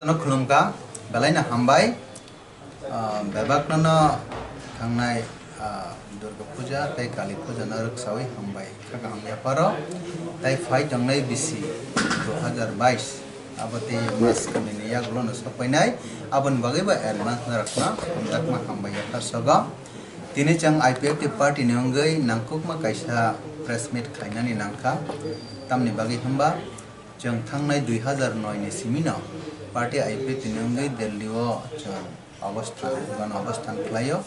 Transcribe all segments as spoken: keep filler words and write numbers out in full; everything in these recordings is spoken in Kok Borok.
Ano khulumkha, belaino hambai. Ah, bebakno no thangnai, ah, Durga Puja tei Kali Puja no rwksawi hambai. Kha kaham yapharo tei phai tongnai bisi dui hazar bais abo tei mas kamini yagulo no sokpainai. Aboni bagwi bo advance norokno hamjakma hambai yaphar sogo. Tini chwng I P F T party ni wngwi nangkukma kaisa press meet khlainani nangkha. Tamni bagwi hwnba chwng thangnai dui hazar noi ni simino party I P F T ni wngwi Delhi o chwng obosthan, gana obosthan khlaio,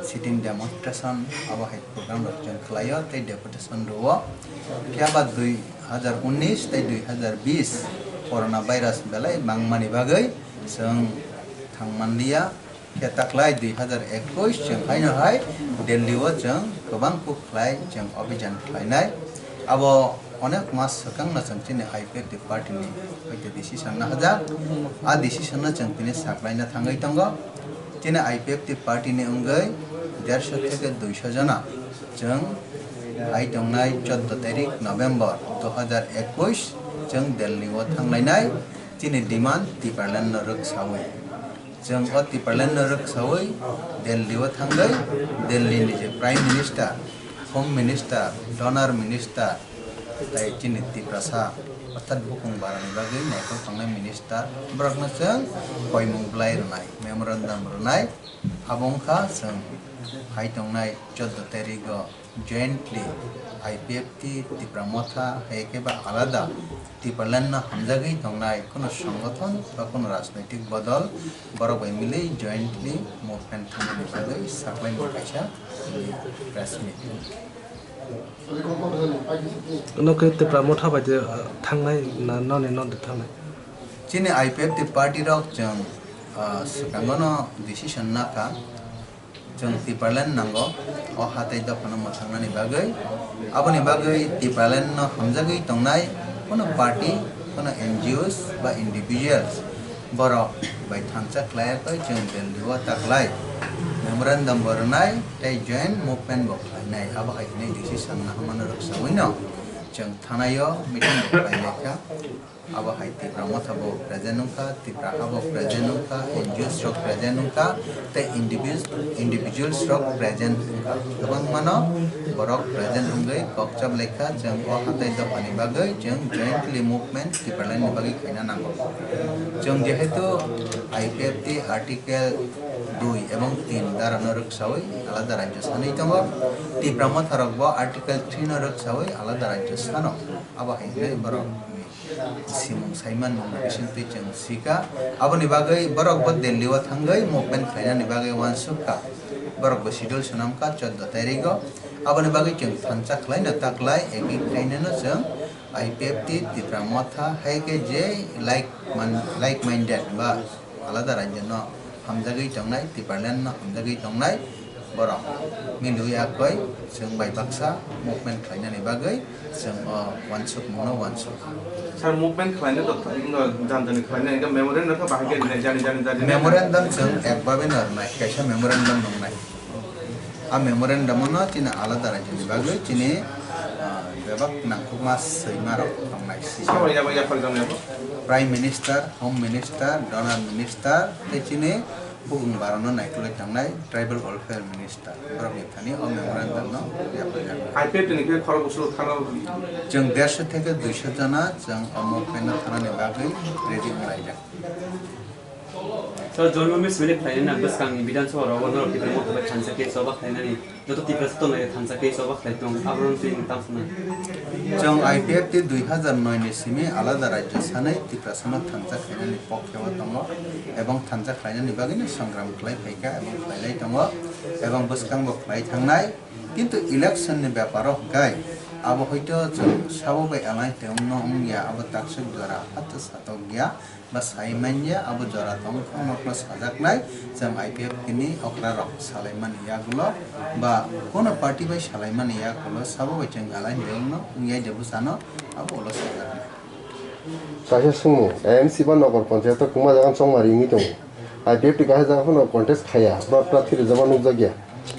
sitting demonstration abo hai program rok chwng khlaio tei deputation rwo. Phiya ba dui hazar unis tei dui hazar bis corona virus belai mangmani bagwi chwng thangmanliya. Khe taklai dui hazar ekush chwng haino hai Delhi o chwng kwbang kuk khlai chwng obijan khlainai. Abo onek mas swkang no chwng chini I P F T party ni hoite decision nahajak. A decision no chwng tini saklaina thangwi tongo. Chini I P F T party ni wngwi dersho theke duisho jona chwng hai tongnai choddo tarik November dui hazar ekush chwng Delhi o thanglainai chini demand Tipraland no rwksawi. Chwng o Tipraland no rwksawi Delhi o thangwi Delhi ni je Prime Minister, Home Minister, Donor Minister, tei chini Tiprasa orthat bukung barani bagwi naikol tongnai minister, borokno chwng koimung bwlai rwnai, memorandum rwnai. Abo wngkha chwng hai tongnai choddo tarik o jointly I P F T, Tipra Motha, hai khe ba alada Tipraland no hamjagwi tongnai kuno songothon ba kuno rajnoitik bodol borok bai milwi jointly movement thangmani bagwi saklaimung kaisa press meet. Omo khe Tipra Motha bai de, uh, thangnai na noni noni thangnai? Chini I P F T party rok chwng, uh, swkango no decision nakha. Chwng Tipraland nango, o ha tei dophano mwthangnani bagwi. Aboni bagwi Tipraland no hamjagwi tongnai kuno party, kuno N G Os ba individuals borok bai thansa khlaiya khe chwng Delhi o taklai memorandum bo rwnai tei joint movement bo khlainai. Abo hai hwnwi decision naharmano rwksawi no chwng thanai o meeting bo khlai lai kha. Abo hai Tipra Motha bo present wngkha, Tipra ha bo present wngkha, N G Os rok present wngkha, tei individuals, individuals rok present wngkha. Kwbangmano borok present wngwi kok chap lai kha, chwng o hatai dophani bagwi chwng jointly movement Tipraland ni bagwi khaina nango. Chwng jehetu I P F T article dui ebong tin dara no rwksawi alada rajyo sanwi tongo, Tipra Motha rok bo article three no rwksawi alada rajyo sano. Abo hai hwnwi borok ni simung saiman mung bisingtwi chwng sika. Aboni bagwi borok bo Delhi o thangwi movement khlainani bagwi uansuk kha. Borok bo schedule swnam kha choddo tarik o. Aboni bagwi chwng thansa khlaino taklai eki khlainano chwng I P F T, Tipra Motha, hai khe je like man-, like minded ba alada rajyo no hamjagwi tongnai, Tipraland no hamjagwi tongnai borok milwi akhoi chwng bai baksa movement khlainani bagwi chwng o uansukmungno uansuk. Sir, movement khlainai to jan jani khlainai, hingke memorandum khe bahai khe rinai, jani, jani, jani. Memorandum chwng ekbabe no rwnai, kaisa memorandum nungnai. A memorandum no chini alada rajyoni bagwi chini, ah, bebak nangkukma swima rok tongnai sijak. Sabo ya, ya, for example. Prime Minister, Home Minister, Donor Minister, tei chini bukung barano naikolwi tangnai Tribal Welfare Minister. Borokni thani o memorandum no yapharjak. I P F T ni khe khorok bwswk thana. Chwng derso theke duiso jona chwng o movement no thanani bagwi ready wnglaijak. Sir, Janmabhoomi Summit khlainani bwskangni Bidhan Sabha rogo norok Tipra Motha bai thansa khe choba khlainani joto Tiprasa tongnai thansa khe choba khlai tong, aborok twi nwng tamo sanai? Chwng I P F T dui hazar noi ni simi alada rajyo sanai Tiprasano thansa khlainani pokhe o tongo ebong thansa khlainani bagwino sangram khlai phaikha ebong khlailai tongo ebong bwskango khlai thangnai. Kintu election ni beparo hwnkhe abo hoito chwng sabo bai alliance tongno wngya, abo taksuk jora hato satokya. Ba sai manya abo jora tong kha, nokno sajaknai, chwng I P F T ni okra rok salaimani yagulo ba kono party bai salaimani yagulo sabo bai chwng alai ni rokno wngya je bwsano abo ulo sajaknai. Kaisa swngmung, A M C ba Nokol Panchayat o kwma jaga chongmari wngwi tongo. I P F T kaisa jaga phano contest khaiya, ba prarthi rijaba nukjakya.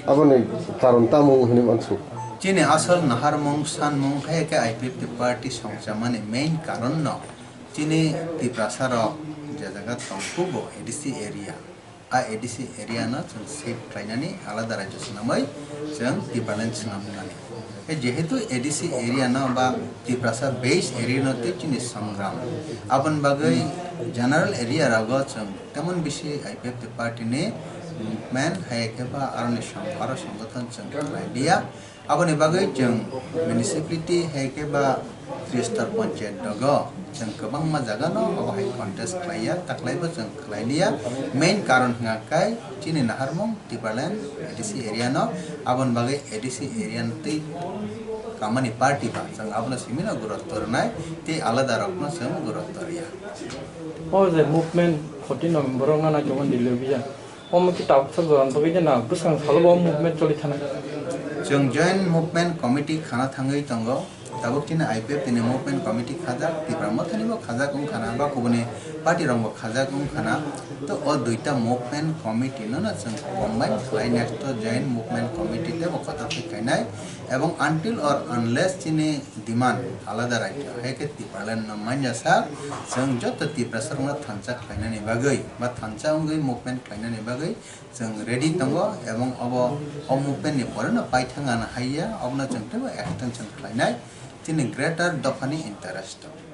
Aboni karon tamo hwnwi uansuk. Chini asol naharmung, sanmung, hai khe I P F T party songchamani main karon no. Chini Tiprasa rok jaga tongkugo A D C area. A ADC area no chwng save khlainani alada rajyo swnamwi chwng Tipraland swnamnani. Tei jehetu A D C area no ba Tiprasa base area no tei chini songram. Aboni bagwi general area rogo chwng temon bisi I P F T party ni movement hai khe ba aroni song-, aro songothon chwng khlai liya. Aboni bagwi chwng municipality hai khe ba Tristar Panchayat dogo chwng kwbangma jaga no abo hai contest khlaiya, taklaibo chwng khlai liya. Main karon hwnkha khe chini naharmung Tipraland A D C area no, aboni bagwi A D C area no twi kamani party ba chwng abono simi no gurutto rwnai, tei alada rok no chwng gurutto rwya. O je movement fourteen November o nana khe wngdi Lobija. Omo khe tabuk sak jora bagwi jana bwskang salo bo movement choli thana. Chwng joint movement committee khana thangwi tongo. Tabuk chini I P F T ni movement committee khajak, Tipra Mothani bo khajak wng khana, ba kubuni party rok bo khajak wng khana. To o duita movement committee no no chwng combine khlai next to joint movement committee tei bo kotor khe khainai. Ebong until or unless chini demand alada raikha, hai khe Tipraland no manya sa, chwng joto Tiprasa rokno thansa khlainani bagwi ba thansa wngwi movement khlainani bagwi chwng ready tongo, ebong obo o movement ni pore no paithang ano haiya, obono chwng teibo extension khlainai chini greater dophani interest o.